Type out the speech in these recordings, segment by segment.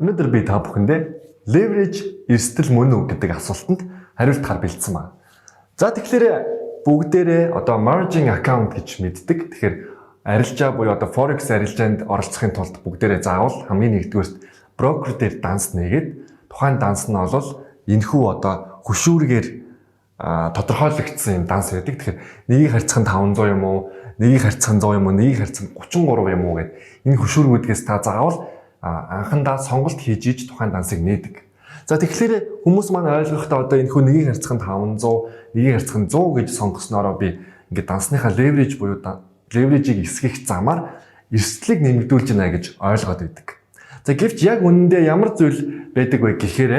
Өнөөдөр би та бүхэндээ leverage эрсдэл мөн үү гэдэг асуултанд хариултаар бэлдсэн байна. За, тэгэхээр бүгдээрээ одоо margin account гэж мэддэг. Тэгэхээр арилжаа буюу одоо forex арилжаанд оролцохын тулд бүгдээрээ заавал хамгийн нэгдүгээрт брокер дээр данс нээгээд, тухайн данс нь бол энэхүү одоо хөшүүргээр тодорхойлогдсон юм данс байдаг. Тэгэхээр нэгийг харьцах нь 500 юм уу, нэгийг харьцах нь 100 юм уу, нэгийг харьцах нь 33 юм уу гэд энэ хөшүүргүүдгээс та заавал анхандаа сонголт хийж иж тухайн дансыг нээдэг. За, тэгэхээр хүмүүс маань ойлгохдоо одоо энэхүү нэгийг харьцах нь 500, нэгийг харьцах нь 100 гэж сонгосноороо би ингээд дансныхаа leverage буюу leverage-ийг эсгэх замаар эрсдлийг нэмэгдүүлж байна гэж ойлгоод байдаг. За, гэвч яг үнэндээ ямар зүйл байдаг вэ гэхээр,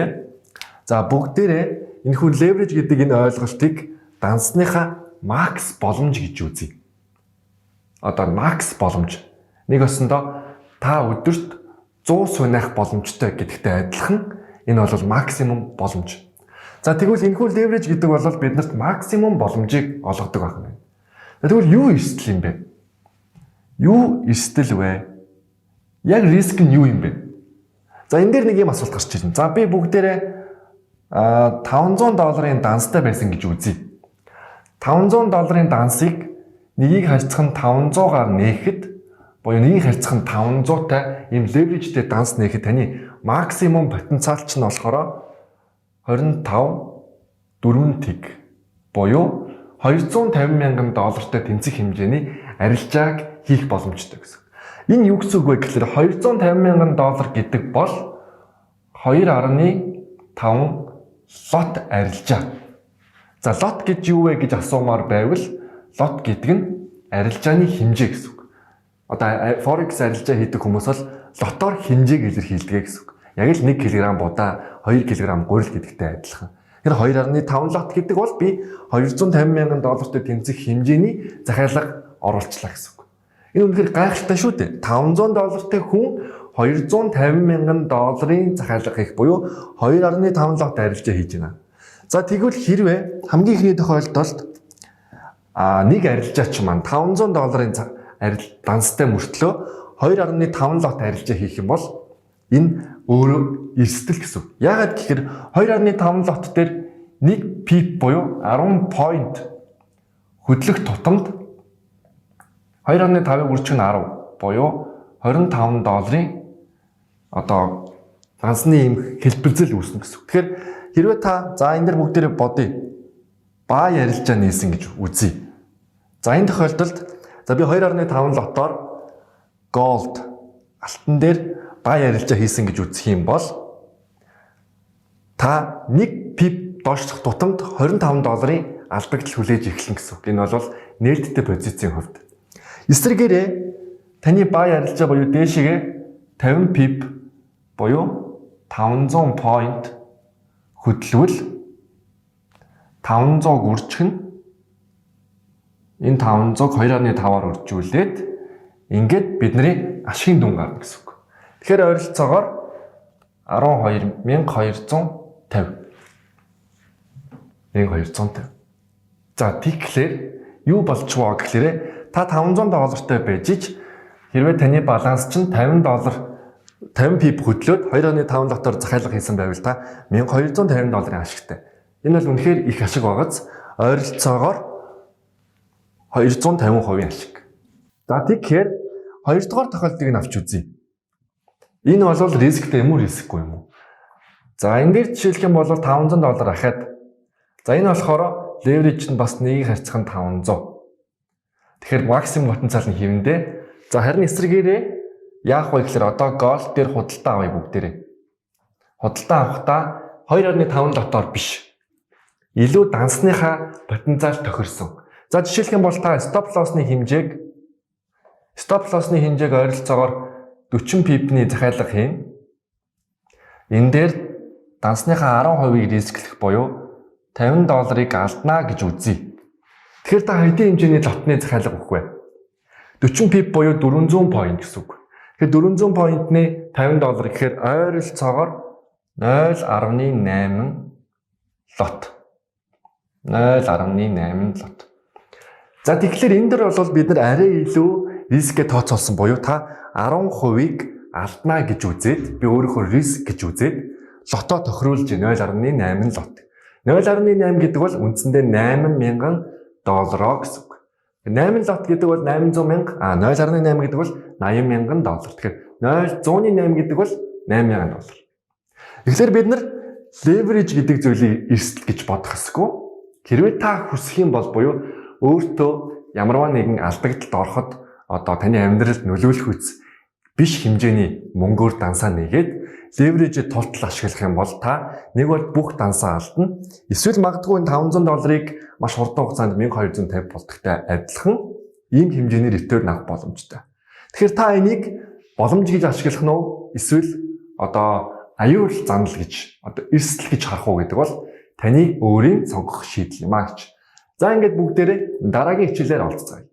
за, бүгдээрээ энэхүү leverage гэдэг энэ ойлголтыг дансныхаа max боломж гэж үзье. Одоо max боломж. Нэг ёсондоо та өдөрт 100 сунаах боломжтой гэдэгтэй адилхан энэ бол максимум боломж. За, тэгвэл энэхүү leverage гэдэг бол биднэрт максимум боломжийг олгодог байна. Тэгвэл юу эрсдэл юм бэ? Юу эрсдэл вэ? Яг риск нь юу юм бэ? За, энэ дээр нэг юм асуулт гарч ирнэ. За, би бүгдээрээ 500 долларын данстай байсан гэж үзье. 500 долларын дансыг нэгийг харьцах нь 500-аар нээхэд буюу нэгийг харьцах нь 500-тай ийм leverage тэй данс нээхэд таны максимум потенциал чинь болохоор 25 4 тэг буюу 250 мянган доллартай тэнцэх хэмжээний арилжааг хийх боломжтой гэсэн. Энэ юу гэсэн үг вэ гэхээр 250 мянган доллар гэдэг бол 2.5 lot арилжаа. За, lot гэж юу вэ гэж асуумаар байвал lot гэдэг нь арилжааны хэмжээ гэсэн үг. Одоо forex арилжаа хийдэг хүмүүс бол lot оор хэмжээг илэрхийлдэг гэсэн үг. Яг л 1 кг будаа, 2 кг гурил гэдэгтэй адилхан. Тэр 2.5 lot гэдэг бол би 250 мянган доллартай тэнцэх хэмжээний захиалга оруулчлаа гэсэн үг. Энэ үнэхээр гайхалтай шүү дээ. 500 доллартай хүн 250 мянган долларын захиалга хийх буюу 2.5 lot арилжаа хийж байна. За, тэгвэл хэрвээ хамгийн эхний тохиолдолд нэг арилжаач маань 500 долларын арил данстай мөртлөө 2.5 lot арилжаа хийх юм бол энэ өөрөө эрсдэл гэсэн үг. Яагаад гэхээр 2.5 lot дээр 1 pip буюу 10 point хөдлөх тутамд 2.5-ыг үржих нь 10 буюу 25 долларын одоо дансны ийм хэлбэлзэл үүснэ гэсэн үг. Тэгэхээр хэрвээ та, за, энэ дэр бүгдээрээ бодъё. Buy арилжаа нээсэн гэж үзье. За, энэ тохиолдолд, за, би 2.5 lot оор gold, алтан дээр buy арилжаа хийсэн гэж үзэх юм бол та 1 pip доошлох тутамд 25 долларын алдагдал хүлээж эхэлнэ гэсэн үг. Энэ бол нээлттэй позицийн хувьд. Эсрэгээрээ таны buy арилжаа буюу дээшээгээ 50 pip буюу 500 point хөдөлвөл 500-г үржих нь энэ 500-г 2.5-аар үржүүлээд ингээд бидний ашигын дүн гарна гэсэн үг. Тэгэхээр ойролцоогоор 12,250, 1250. За, тэгэхээр юу болчихвоо гэхээр та 500 доллартай байж ич хэрвээ таны баланс чинь 50 доллар, 50 pip хөдлөөд 2.5 lot оор захиалга хийсэн байвал та 1250 долларын ашигтай. Энэ бол үнэхээр их ашиг байгааз, ойролцоогоор 250% ашиг. За, тэгэхээр хоёрдугаар тохиолдлыг нь авч үзье. Энэ бол рисктэй юм уу, рискгүй юм уу? За, энэ дээр жишээлэх юм бол 500 доллар ахаад, за, энэ болохоор leverage нь бас нэгийг харьцах нь 500. Тэгэхээр максимум потенциал нь хэвэндээ. За, харин эсрэгээрээ яах вэ гэхээр одоо gold дээр худалдаа авъя бүгдээрээ. Худалдаа авахдаа 2.5 lot оор биш. Илүү дансныхаа потенциал тохирсон. За, жишээлх юм бол та stop loss ны хэмжээг ойролцоогоор 40 pip ний захиалга хийн. Энэ дээр дансныхаа 10%-ийг рисклэх буюу 50 долларыг алднаа гэж үзье. Тэгэхээр та хэдийн хэмжээний lot ны захиалга өгөх вэ? 40 pip буюу 400 point гэсэн үг. Тэгэхээр 400 point ны 50 доллар гэхээр ойролцоогоор 0.8 lot. 0.8 lot. За, тэгэхээр энэ дэр бол бид нар арай илүү рискээ тооцоолсон буюу та 10%-ийг алднаа гэж үзээд, би өөрийнхөө risk гэж үзээд lot оо тохируулж 0.8 lot. 0.8 гэдэг бол үндсэндээ 8000 доллароо гэсэн үг. 8 lot гэдэг бол 800 мянга, а 0.8 гэдэг бол 80 мянган доллар. Тэгэхээр 0.108 гэдэг бол 8000 доллар. Тэгэхээр бид нар leverage гэдэг зүйлийг эрсдэл гэж бодох ёсгүй. Хэрвээ та хүсэх юм бол буюу өөртөө ямарваа нэгэн алдагдлалд ороход одоо таны амьдралд нөлөөлөх үс биш хэмжээний мөнгөөр дансаа нээгээд leverage ээ тултал ашиглах юм бол та нэг бол бүх дансаа алдна. Эсвэл магадгүй энэ 500 долларыг маш хурдан хугацаанд 1250 болдогтой адилхан ийм хэмжээний return авах боломжтой. Тэгэхээр та энийг боломж гэж ашиглах нь уу, эсвэл одоо аюул занал гэж, одоо эрсдэл гэж харах уу гэдэг бол таны өөрийн сонгох шийдэл юм а гэж. За, ингээд бүгдээрээ дараагийн хичээлээр уулзцгаая.